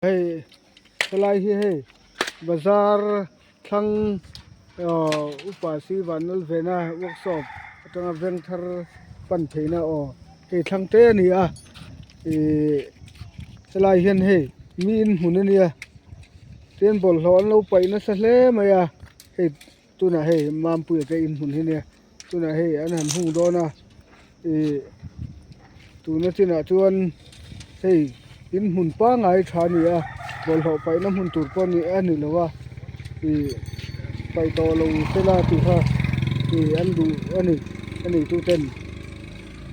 Hei helai hi hei bazar thlang aw upa si vanlal vena workshop atanga veng thar pan theihna aw hei thlang te a ni a ihh helai hian hei mi in hmun a nia tin bawlhhlawh an lo paih nasa hle mai a hei tunah hei Mampuia te in hmun hi nia tunah hei an han hung dawn a ih tuna chinah chuan hei in hmun pangngai tha a ni a bawlhhlawh paihna hmun tur pawh a ni lo a ih paih tawh lo sela tih kha ih an duh a ni a nei tu ten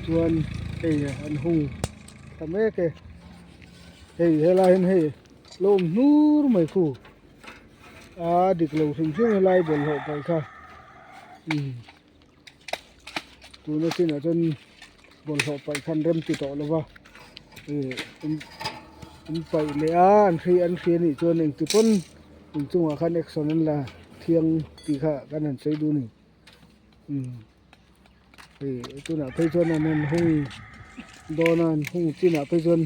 chuan hei an hung ta mek e hei helai hian hei lo awm hnur mai khu. A dik lo hrim hrim helai bawlhhlawh paih kha umm tuna chinah chuan bawlhhlawh paih khan rem ti tawh lo va ih in in paih leh a an hri an hria anih chuan engti pawn inchungah khan action an la thiang tih kha kan han sawi duh a ni umm. Hei tunah phei chuan an han hung dawn a an hung chinah phei chuan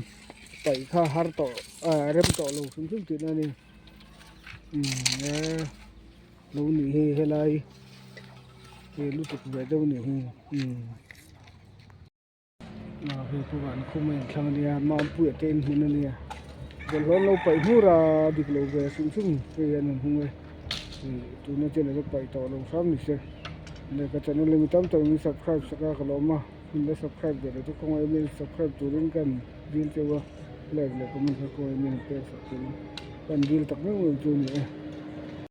paih kha har tawh ah rem tawh lo hrim hrim tihna a ni umm e lo nih hi helai he lutuk ve deuh a nih hi umm. Ah hei pawh an khum a inthlang a nia Mampuia te in hmun a nia bawlhhlawh an lo paih hnur a dik lo ve hrim hrim hei an han hung e ih tuna chian a la paih tawh lo hram ni se lehkha channel hi mi tam tak in subscribe sak a ka lawm a min la subscribe ve lo chu khawngaih em em subscribe turin ka han dil cheu a like leh comment kha khawngaih em em pek sak turin ka han dil tak meuh meuh chu a ni e.